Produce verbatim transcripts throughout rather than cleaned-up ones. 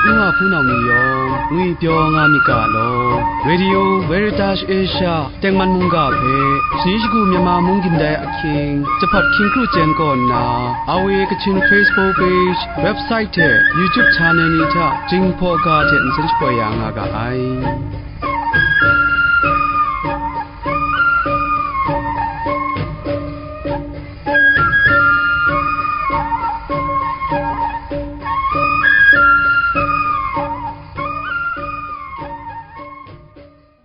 nu wa hpunau ni yawng ngwipyaw nga myit ga law, Radio Veritas Asia tengman mungga hpe shani shagu Myanmar mung gindai ahkying, jahpawt hkying kru chyen kaw nna, R V A Kachin Facebook page, website hte YouTube channel ni hta Jinghpaw ga hte nsen shapoi ya nga ga ai.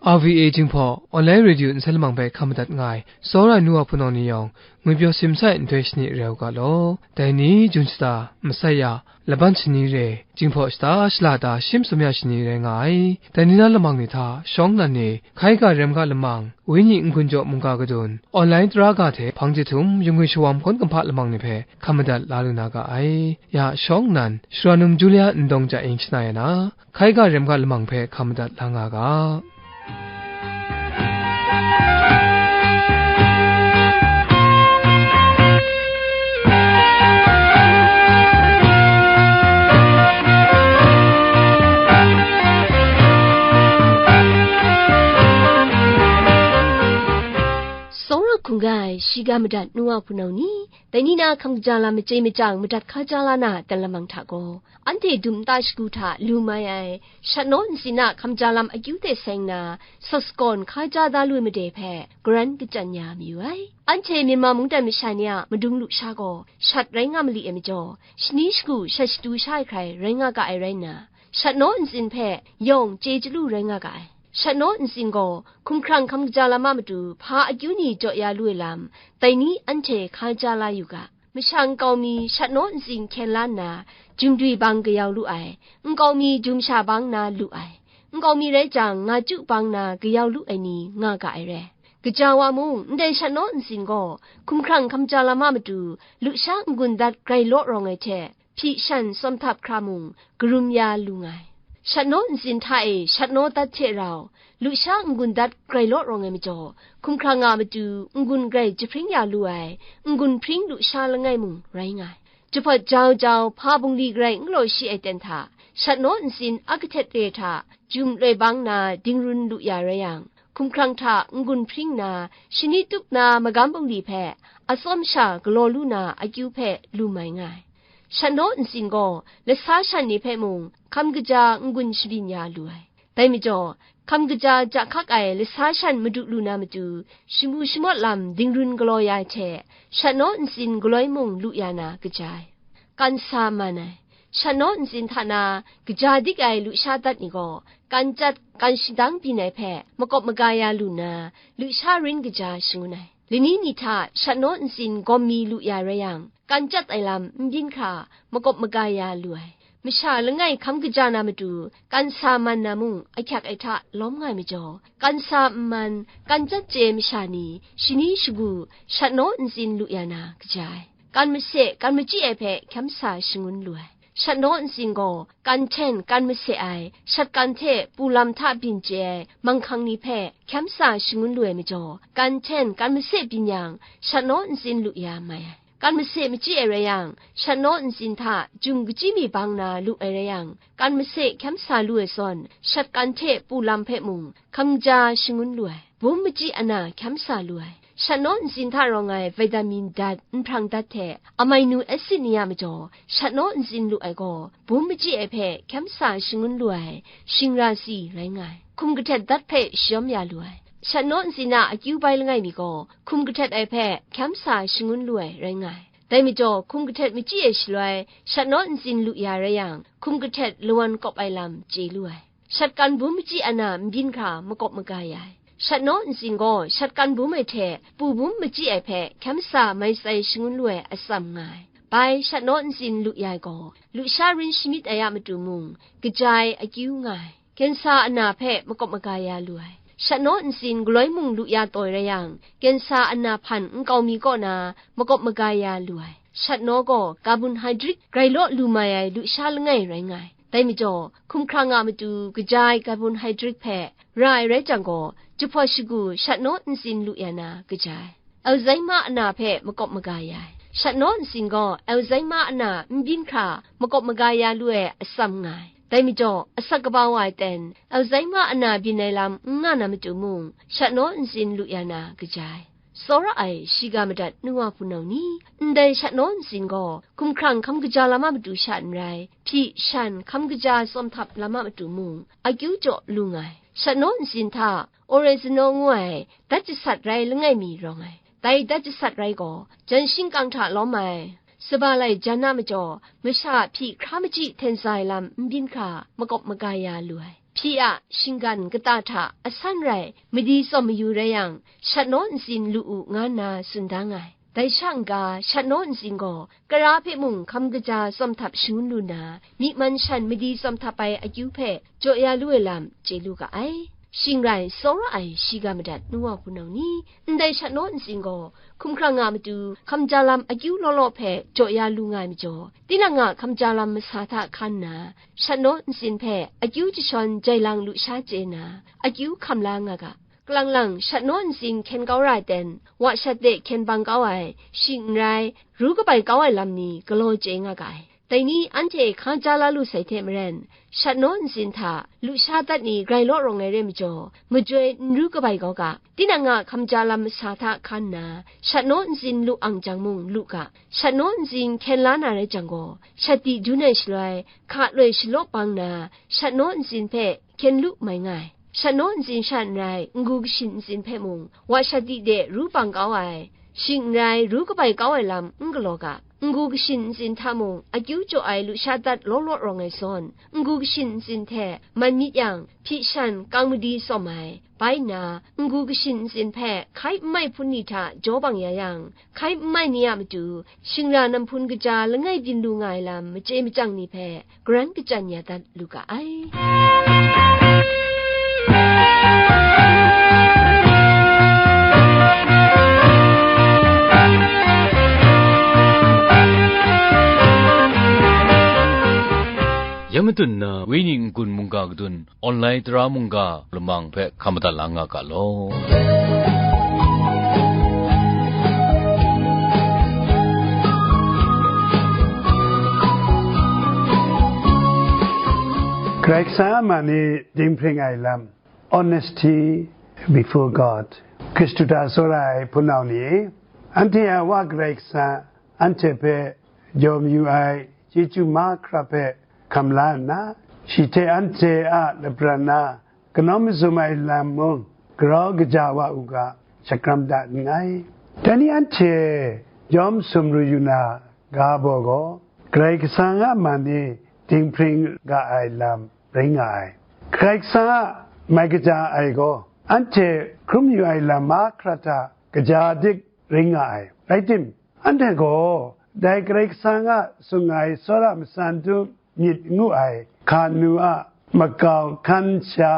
R V A Jinghpaw, online radio nsen lamang hpe hkam madat nga ai, tsawra ai nu wa hpunau ni yawng, ngwipyaw simsai nhtoi shani rai u ga law. Dai ni, Jun shata, masai ya, laban shani re, Jinghpaw shata, shala ta, shim sum ya shani rai nga ai. Dai ni na lamang ni hta, shawng nnan ni, hkai ga rem ga lamang, Wenyi n-gun jaw mungga kadun, online tara ga hte hpang jahtum, yungwi shawam hkawn kumhpa lamang ni hpe hkam madat la lu na ga ai. Ya shawng nnan, Shara num Julia Ndawng ja ing shana ya na, hkai ga rem ga lamang hpe hkam madat la nga ga. Tsawra hkungga ai shiga madat nu wa hpunau ni, dai ni na hkam kaja lam machye machyang madat hkaja la na dan lamang hta gaw, anhte dum nta shagu hta lu mai ai, shat naw ntsin a hkam kaja lam akyu hte seng na, sawt sagawn hkaja da lu ai made hpe, garan kachyan ya mayu ai. Anhte Myanmar mungdan masha ni a madung lusha gaw, shat rai nga mali ai majaw, shani shagu shat shatu sha ai hkrai rai nga ga ai rai nna, shat naw ntsin hpe yawng chye chyalu rai nga ga ai. Shat naw ntsin gaw hkumhkrang hkam kaja lam a matu hpa akyu ni jaw ya lu ai lam, dai ni anhte hkaja la yu ga. Masha nkau mi shat naw ntsin hkyen la nna, jumdwi bang kayau lu ai, nkau mi jum sha bang na lu ai, nkau mi rai jang, nga chyu bang na kayau lu ai ni nga ga ai re. Kaja wa mung, ndai shat naw ntsin gaw, hkumhkrang hkam kaja lam a matu, lusha n-gun dat grai law rawng ai hte, hpyi shan tsawm htap hkra mung, karum ya lu nga ai. Shat naw ntsin hta e shat naw dat hte rau, lusha n-gun dat grai law rawng ai majaw, hkumhkrang a matu n-gun grai jahpring ya lu ai, n-gun hpring lusha langai mung rai nga ai. Jahpawt jau jau, hpa bungli garai n galaw shi ai ten hta, shat naw ntsin a kahtet re hta, jum loi bang na dingrun lu ya rai yang, hkumhkrang hta n-gun hpring nna, shani tup na magam bungli hpe atsawm sha galaw lu na akyu hpe lu mai nga ai. Shat naw ntsin gaw lasa shan ni hpe mung hkam kaja n-gun shabyin ya lu ai. Dai majaw, hkam kaja ja hkak ai lasa shan madu lu na matu, shamu shamawt lam dingrun galaw ya ai hte, shat naw ntsin galoi mung lu ya na kaja ai. Kan sa man ai. Shat naw ntsin hta na, kaja dik ai lusha dat ni gaw, kan chyat, kan shadang byin ai hpe makawp maga ya lu nna, lusha rin kaja shangun ai. Lani ni hta shat naw ntsin gawm mi lu ya rai yang, kan chyat ai lam n byin hkra makawp maga ya lu ai. Masha langai hkam kaja na matu, kan sa man na mung ahkyak ai hta lawm nga ai majaw, kan sa n man, kan chyat chye ai masha ni, shani shagu, shat naw ntsin lu ya na kaja ai. Kan mase, kan machyi ai hpe hkyam sa shangun lu ai. Shat naw ntsin gaw, kan hten, kan mase ai, shat kan hte pu lam hta byin chye ai, manghkang ni hpe hkyam sa shangun lu ai majaw, kan hten, kan mase byin yang, shat naw ntsin lu ya mai ai. Kan mase machyi ai rai yang, shat naw ntsin hta jum kachyi mi bang na lu ai rai yang, kan mase hkyam sa lu ai zawn, shat kan hte pu lam hpe mung hkam ja shangun lu ai, bum machyi ana hkyam sa lu ai. Shat naw ntsin hta rawng ai vitamin dat, nhprang dat hte amino acid ni a majaw, shat naw ntsin lu ai gaw, bum machyi ai hpe hkyam sa shangun lu ai, shingra si rai nga ai. Hkum kahtet dat hpe shayawm ya lu ai. Shat naw ntsin a akyu bai langai mi gaw, hkum kahtet ai hpe hkyam sa shangun lu ai rai nga ai. Dai majaw, hkum kahtet machyi ai shaloi, shat naw ntsin lu ya rai yang, hkum kahtet lawan kawp ai lam chye lu ai. Shat kan bum machyi ana n byin hkra makawp maga ya ai. Shat naw ntsin gaw shat kan bum ai hte pu bum machyi ai hpe hkyam sa mai tsai shangun lu ai atsam nga ai. Bai shat naw ntsin lu ya ai gaw, lusha rin shamyit ai a matu mung, kaja ai akyu nga ai. Kensa ana hpe makawp maga ya lu ai. Shat naw ntsin galoi mung lu ya taw rai yang, kensa ana hpan nkau mi kaw na makawp maga ya lu ai. Shat naw gaw carbohydrate grai law lu mai ai lusha langai rai nga ai. Dai majaw, hkumhkrang a matu kaja ai carbohydrate hpe ra ai rai jang gaw, jahpawt shagu shat naw ntsin lu ya na kaja ai. Alzheimer ana hpe makawp maga ya ai. Shat naw ntsin gaw Alzheimer ana n byin hkra makawp maga ya lu ai atsam nga ai. Dai majaw, asak kaba wa ai ten, Alzheimer ana byin ai lam n nga na matu mung, shat naw ntsin lu ya na kaja ai. Tsawra ai shiga madat nu wa hpunau ni, ndai shat naw ntsin gaw, hkumhkrang hkam kaja lam a matu sha n rai, hpyi shan hkam kaja tsawm htap lam a matu mung, akyu jaw lu nga ai. Shat naw ntsin hta, Oregano ngu ai, dat jasat rai langai mi rawng ai. Dai dat jasat rai gaw, jan shingkang hta lawm ai, saba lai jan a majaw, masha hpyi hkra machyi hten sa ai lam n byin hkra, makawp maga ya lu ai. Hpyi a shinggan kata hta asan rai, madi tsawm mayu rai yang, shat naw ntsin lu u, nga nna tsun da nga ai. Dai sha n-ga, shat naw ntsin gaw, kara hpe mung hkam kaja tsawm htap shangun lu nna, myi man shan madi tsawm htap ai akyu hpe jaw ya lu ai lam chye lu ga ai. Shing rai, tsawra ai shiga madat nu wa hpunau ni, ndai shat naw ntsin gaw, hkumhkrang a matu hkam ja lam akyu law law hpe jaw ya lu nga ai majaw, tinang a hkam ja lam masa hta hkan nna, shat naw ntsin hpe akyu jashawn jai lang lusha chye nna, akyu hkam la nga ga. Kalang lang shat naw ntsin hkyen kau ra ai ten, wa shat de hkyen bang kau ai, shing n rai, ru kabai kau ai lam ni galaw chye nga ga ai. Dai ni anhte hkang ja la lu sai hte maren, shat naw ntsin hta lusha dat ni grai law rawng ai re majaw, majoi n ru kabai kau ga, tinang a hkam ja lam masa hta hkan nna, shat naw ntsin lu ang jang mung lu ga, shat naw ntsin hkyen la na rai jang gaw, shat di dun ai shaloi, hka loi shalaw bang na, shat naw ntsin hpe hkyen lu mai nga ai. Shat naw ntsin sha n rai, n-gu kashin ntsin hpe mung, wa shat di de ru bang kau ai, shing n rai, ru kabai kau ai lam n galaw ga. N-gu kashin ntsin hta mung, akyu jaw ai lusha dat law law rawng ai zawn, n-gu kashin ntsin hte man myit yang, hpyi shan kang madi tsawm ai, bai nna, n-gu kashin ntsin hpe hkai n mai hpun ni hta jaw bang ya yang, hkai n mai ni a matu, shingra namhpun kaja langai byin lu nga ai lam machye machyang ni hpe, karan kachyan ya dat lu ga ai. Ya matun na, Wenyi n-gun mungga kadun, online tara mungga lamang hpe hkam madat la nga ga law. Karai Kasang a man e dinghpring ai lam, honesty before God. Hkristu hta tsawra ai hpunau ni, anhte a Wa Karai Kasang anhte hpe jaw mayu ai chyeju mahkra hpe hkam la nna, shi hte anhte a lapran na kanawn mazum ai lam mung, grau kaja wa u ga, shakram dat nngai. Dai ni anhte yawm sumru yu na ga baw gaw, Karai Kasang a man e dinghpring ga ai lam rai nga ai. Karai Kasang a mai kaja ai gaw, anhte hkrum yu ai lam mahkra hta kaja dik rai nga ai. Rai tim, anhte gaw dai Karai Kasang a sung ai tsawra matsan dum myit ngu ai hkanu a makau hkan sha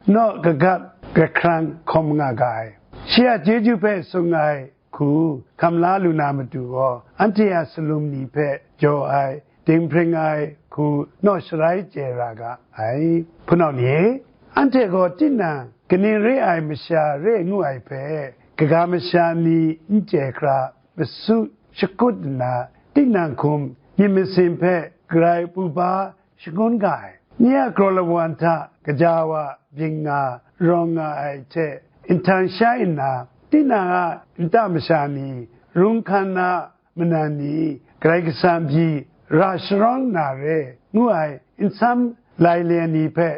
naw kagat kahkrang hkawm nga ga ai. Shi a chyeju hpe sung ai hku hkam la lu na matu gaw, anhte a salum ni hpe jaw ai, dinghpring ai hku naw sharai chye ra ga ai. Hpunau ni e, anhte gaw tinang kaning re ai masha re ngu ai hpe, kaga masha ni n chye hkra masu shakut nna, tinang hkum myit masin hpe grai pru ba shangun ga ai. Nye a kraw lawan hta kaja wa byin nga rawng nga ai hte, nhtang shai nna, tinang a nta masha ni, rung hkan na manan ni, Karai Kasang pyi ra sharawng na re ngu ai nsam lai le ni hpe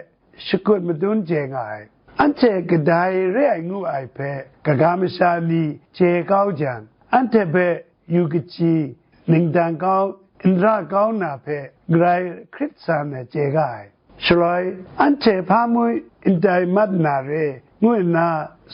shakut madun chye nga ai. Anhte kadai re ai ngu ai hpe kaga masha ni chye kau jang, anhte hpe yu kachyi, ningdang kau, n ra kau na hpe grai hkrit san ai chye ga ai. Shaloi, anhte hpa mung ndai mat na re, ngu nna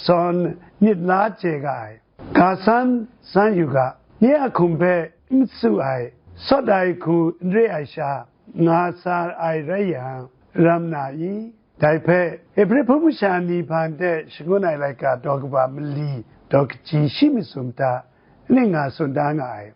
sawn myit la chye ga ai. Ga san, san yu ga, nye a hkum hpe n matsu ai, sawt ai hku n re ai sha, nga sa ai rai yang, ram na i? Dai hpe, Ebre hpung masha ni hpang de shangun ai laika daw kaba mali daw kaji shi masum hta, ning nga tsun da nga ai.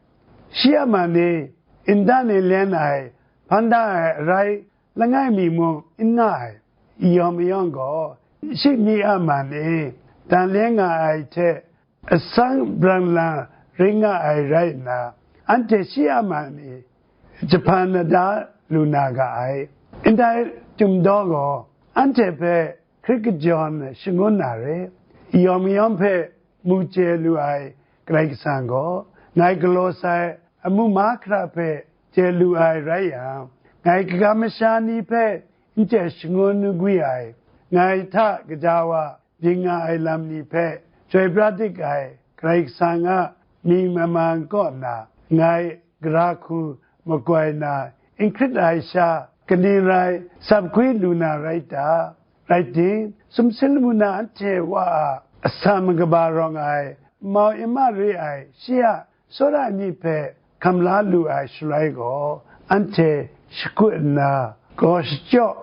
Shi a man e, ndan e len ai, hpan da ai arai langai mi mung n nga ai. Yawng mayawng gaw, shi myi a man e, dan le nga ai hte asang brang lang ring nga ai rai nna, anhte shi a man e jahpan na da lu na ga ai. Ndai chyum daw gaw, anhte hpe hkrit kajawn shangun na re. Yawng mayawng hpe mu chye lu ai Karai Kasang gaw, ngai galaw sai amu mahkra hpe chye lu ai rai yang, ngai kaga masha ni hpe n chye shangun n gwi ai, ngai hta gaja wa byin nga ai lam ni hpe chyoi pra dik ai Karai Kasang a mying maman kaw na ngai gara hku makoi na n hkrit ai sha, kaning rai sap hkwi lu na rai ta? Rai tim, sumsing lamu na anhte Wa a asan kaba rawng ai, mau ima re ai shi a tsawra myit hpe hkam la lu ai shaloi gaw, anhte shakut nna, gaw shachyaw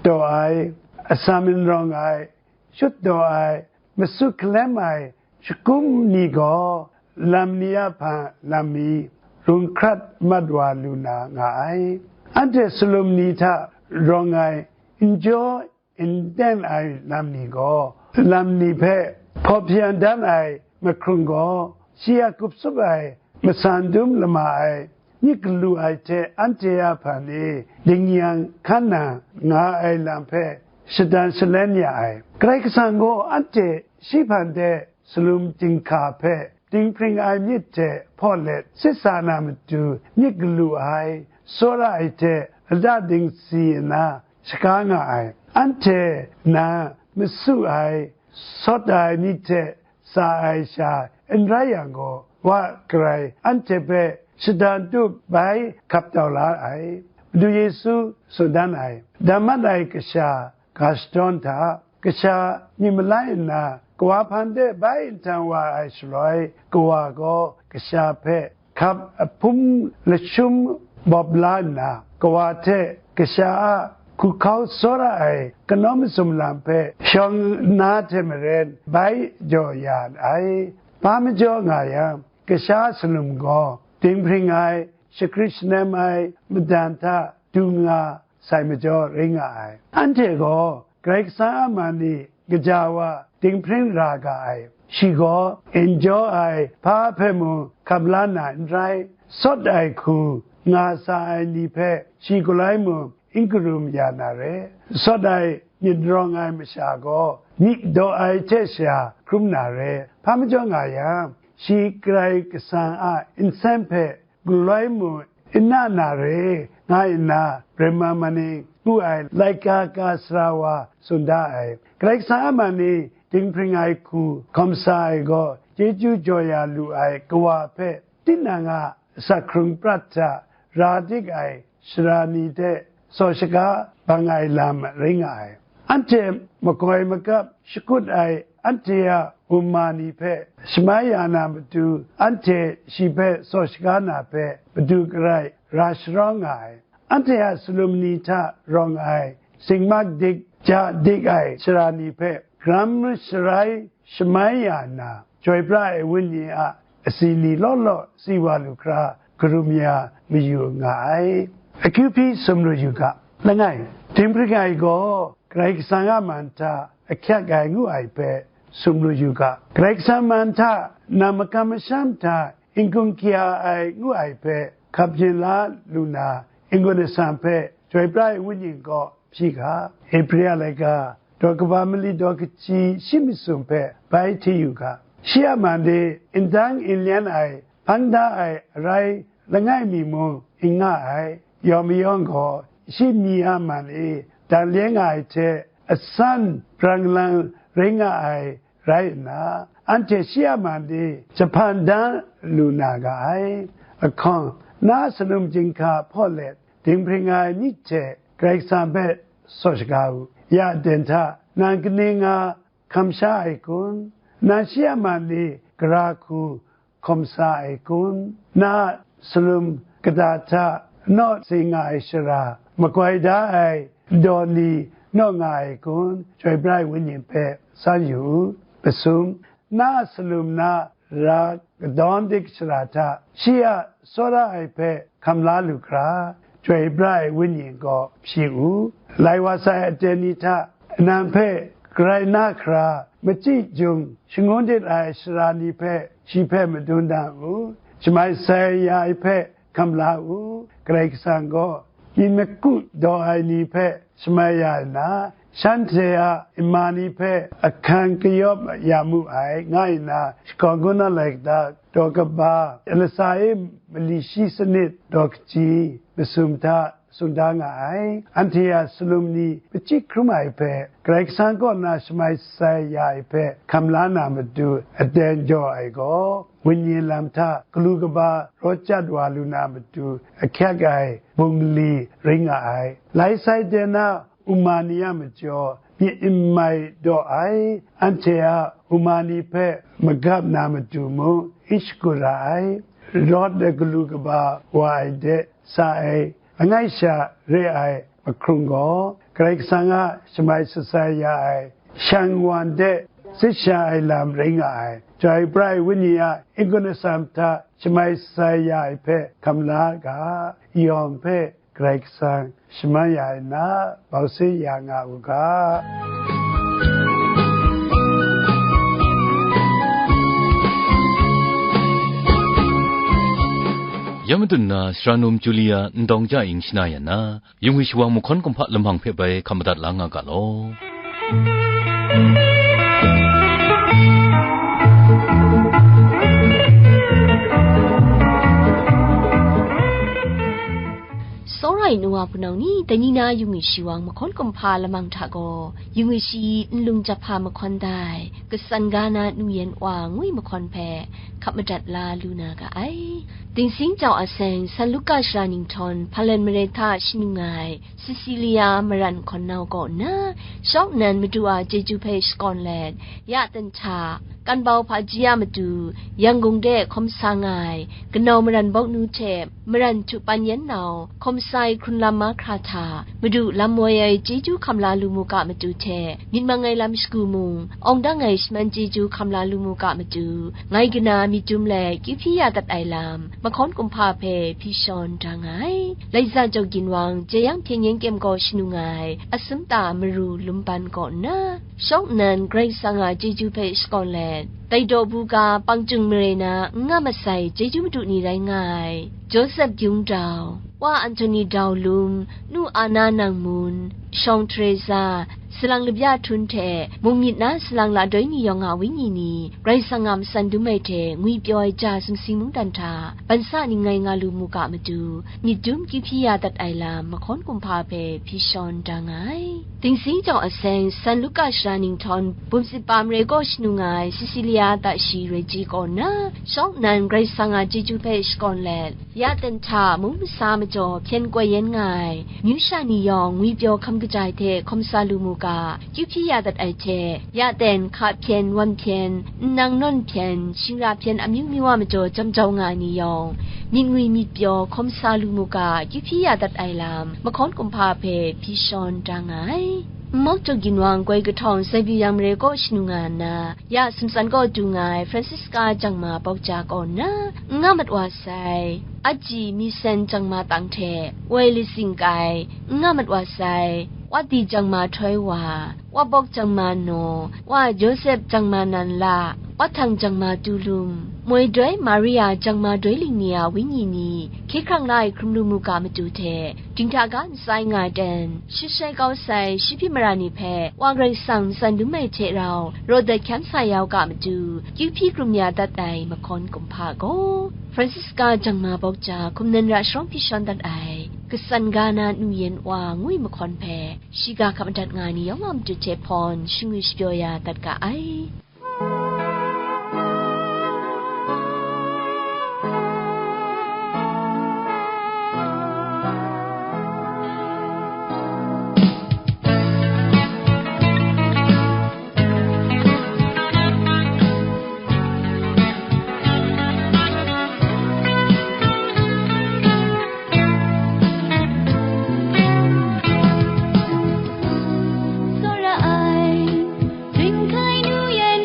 taw ai, asan n rawng ai, shut taw ai, masu hkalem ai shakum ni gaw, lam ni a hpang lam mi, rung hkrat mat wa lu na nga ai. Anhte salum ni hta rawng ai n jaw n ten ai lam ni gaw, lam ni hpe hpaw hpyan dan ai mahkrung gaw, shi a kup tsup ai masan dum lama ai myit galu ai hte anhte a hpan e dingyang hkan na nga ai lam hpe shadan shalem ya ai. Karai Kasang gaw anhte shi hpan de salum chyinghka hpe dinghpring ai myit hte hpaw let sit sa na matu myit galu ai, tsawra ai hte lata dingsi nna shaga nga ai. Anhte na masu ai, sawt ai myit hte sa ai sha n rai yang gaw, Wa karai anhte hpe shadan tup bai hkap tau la ai. Madu Yesu tsun dan ai, dan mat ai kasha ga shadawn hta, kasha myit malai nna kawa hpan de bai nhtang wa ai shaloi, kawa gaw kasha hpe hkap ahpum lashum bawp la nna, kawa hte kasha a hkuhkau tsawra ai kanawn masum lam hpe shawng na hte maren bai jaw ya ai. Hpa majaw nga yang, kasha salum gaw dinghpring ai, shakrit shanem ai madan hta du nga sai majaw rai nga ai. Anhte gaw Karai Kasang a man ni gaja wa dinghpring ra ga ai. Shi gaw n jaw ai hpa hpe mung hkap la na n rai, sawt ai hku nga sa ai ni hpe shi galoi mung n karum ya na re. Sawt ai myit rawng ai masha gaw myi daw ai hte sha hkrum na re. Hpa majaw nga yang, shi Karai Kasang a nsen hpe galoi mung n na na re, nga nna Rema Mani ngu ai laika ka sara wa tsun da ai. Karai Kasang a man ni dinghpring ai hku hkawm sa ai gaw, chyeju jaw ya lu ai kawa hpe tinang a asak hkrung prat hta ra dik ai sara ni hte saw shaga bang ai lam rai nga ai. Anhte makoi makap shakut ai anhte a wunma ni hpe shamai ya na matu, anhte shi hpe saw shaga na hpe madu garai ra sharawng nga ai. Anhte a salum ni hta rawng ai singmak dik ja dik ai sara ni hpe gram sharai shamai ya nna, Chyoi pra ai Wenyi a asi ni law law si wa lu hkra, karum ya mayu nga ai. Akyu hpyi sumru yu ga. Langai, dinghpring ai gaw Karai Kasang a man hta ahkyak ai ngu ai hpe sumru yu ga. Karai Kasang man hta na makam masham hta n-gun hkya ai ngu ai hpe hkap byin la lu na, n-gun asan hpe Chyoi pra ai Wenyi kaw hpyi ga. Ebre a laika, daw kaba mali daw kaji shi masum hpe bai hti yu ga. Shi a man de n dang n lyan ai, hpang da ai arai langai mi mung n nga ai. Yawng mayawng gaw shi myi a man e dan lyan nga ai hte asan brang lang rai nga ai rai nna, anhte shi a man de jahpan dan lu na ga ai. Ahkawng, na salum chyinghka hpaw let dinghpring ai myit hte Karai Kasang hpe saw shaga u. Ya aten hta nang kaning nga hkam sha ai kun? Nang shi a man de gara hku hkawm sa ai kun? Na a salum kata hta naw si nga ai shara, makoi da ai daw ni naw nga ai kun? Chyoi pra ai Wenyi hpe san yu u. Masum, na a salum na ra kadawn dik shara hta shi a tsawra ai hpe hkam la lu hkra, Chyoi pra ai Wenyi gaw hpyi u. Lai wa sai aten ni hta nang hpe grai na hkra, machyi jung shangun dit ai sara ni hpe shi hpe madun dan u. Shamai sai ya ai hpe hkam la u. Karai Kasang gaw myit makru daw ai ni hpe shamai ya nna, shanhte a ima ni hpe ahkan kayawp ya mu ai, nga nna shakawn kungdawn lai kata, daw kaba, lasa e mali shi sanit daw kaji masum hta sung da nga ai. Anhte a salum ni machyi hkrum ai hpe, Karai Kasang kaw na shamai shatsai ya ai hpe hkam la na matu aten jaw ai gaw, wenyi lam hta galu kaba rawt chyat wa lu na matu ahkyak ai bungli ring nga ai. Lai sai de na uma ni a majaw myit n mai daw ai, anhte a uma ni hpe magap na matu mung n shakut ra ai. Rawt ai galu kaba wa ai de sa ai, langai sha re ai mahkrung gaw, Karai Kasang a shamai shatsai ya ai shang wan de sit sha ai lam rai nga ai. Chyoi pra ai Wenyi a n-gun atsam hta shamai shatsai ya ai hpe hkam la ga, yawng hpe Karai Kasang shaman ya ai nna, bau sin ya nga u ga. Ya madun na, sara num Julia ndawng ja ing shana ya na, yung ai shawang mahkawn kumhpa lamang hpe bai hkam madat la nga ga law. Sawra ai nu wa hpunau ni, dai ni na yung ai shawang mahkawn kumhpa lamang hta gaw, yung ai shi nlung jahpa mahkawn dai, kasan ga na nu yan wa ngwi mahkawn hpe hkap madat la lu na ga ai. Dingsing jau a seng, San Luka shara ninghtawn, Hpalan mare hta shanu nga ai, Sisilia maran hkawn nau kaw nna, shawng nnan Madu a chyeju hpe shakawn let, ya ten hta, kan bau hpaji a matu, Yangon de hkawm sa nga ai, kanau maran bawk nu hte maran htu pan yan nau, hkawm sa ai hkrun lam mahkra hta, Madu lam woi ai chyeju hkam la lu mu ga matu hte, myit mang ai lam shagu mung, awng dang ai shaman chyeju hkam la lu mu ga matu, ngai kana myit dum let kyu hpyi ya dat ai lam, mahkawn kumhpa hpe hpyi shawn da nga ai. Laika jaw ginwang, jeyang hpyen yen kyem gaw shanu nga ai, asum ta maru lumban kaw nna, shawng nnan Karai Kasang a chyeju hpe shakawn let, dai daw buga Pangcung mare na n nga masai chyeju madu ni rai nga ai, Josep Gyung Dau, Wa Anthony Dau Lum, Nu Ana Nang Mun, Shawng Teresa, Salang Labya Htun hte mung myit na salang la doi ni yawng a wenyi ni, Karai Kasang a matsan dum ai hte ngwipyaw ai ja sumsing mungdan hta, bansa ning ngai nga lu mu ga matu, myit dum kyu hpyi ya dat ai lam, mahkawn kumhpa hpe hpyi shawn da nga ai. Dingsing jau a seng, San Luka shara ninghtawn, bum sit pa mare kaw shanu nga ai, Sisilia ta shi rai ji kaw nna, shawng nnan Karai Kasang a chyeju hpe shakawn let, ya ten hta mung masa majaw hpyen koi yan nga ai, myu sha ni yawng ngwipyaw hkam kaja ai hte hkawm sa lu mu ga, kyu hpyi ya dat ai hte, ya ten hka hpyen, wan hpyen, nnang nawn hpyen, shingra hpyen amyu myu a majaw jam jau nga ai ni yawng, myit ngwi myit pyaw hkawm sa lu mu ga, kyu hpyi ya dat ai lam, mahkawn kumhpa hpe hpyi shawn da nga ai. Nmawk jaw ginwang, goi kahtawng, Siberian mare kaw shanu nga nna, ya sumtsan kaw du nga ai Francisca jangma bawk ja kaw nna, n nga mat wa sai, aji Misen jangma tang hte woi lasing kai, n nga mat wa sai, Wati jangma htoi wa, Wabawk jangma naw, Wa Josep jangma nan la, Wahtang jangma tu lum, moi doi Maria jangma doi ling ni a wenyi ni, hkye hkrang la ai hkrum lu mu ga matu hte, dinghta ga ntsa ai nga ai ten, shut shai kau sai shi hpyi mara ni hpe, Wa Karai Kasang matsan dum ai hte rau, raw dat hkyan sa ya u ga matu, kyu hpyi krum ya dat ai mahkawn kumhpa gaw, Francisca jangma bawk ja hkum nan ra sharawng hpyi shawn dat ai, kasan ga na nu yan wa ngwi mahkawn hpe, shiga hkap madat nga ai ni yawng a matu hte hpawn, shingwi shapyaw ya dat ga ai. Tsawra ai, Ring hkai nu yan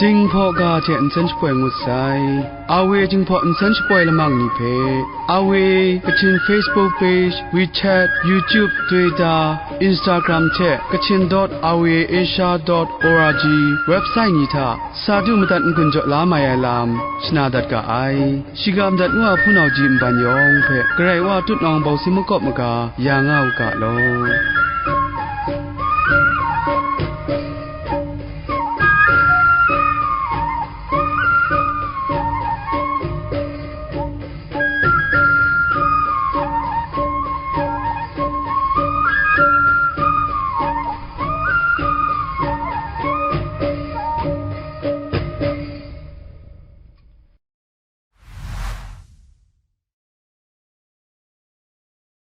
Jinghpaw ga hte nsen shapoi ngut sai. R V A Jinghpaw nsen shapoi lamang ni hpe, R V A Kachin Facebook page, WeChat, YouTube, Twitter, Instagram hte Kachin dot R V A Asia dot org website ni hta sa du madat n-gun jaw la mai ai lam shana dat ga ai. Shiga madat ngu a hpunau ji nban yawng hpe Karai Wa tutnawng bawsi makawp maga ya nga u ga law.